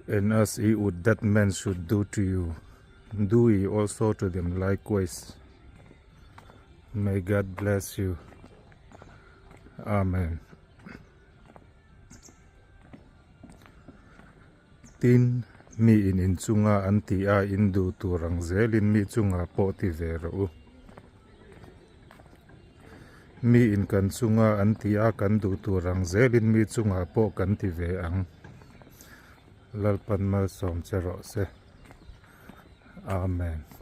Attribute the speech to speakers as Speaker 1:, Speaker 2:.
Speaker 1: And as ye would that men should do to you, do ye also to them likewise. May God bless you. Amen. Tin, mi in inchunga an tih a in duh tur ang zelin mi chungah pawh ti ve rawh u. Mi in kan chunga an tih a kan duh tur ang zelin mi chungah pawh kan ti ve ang. Lalpan malsawm che rawh se. Amen.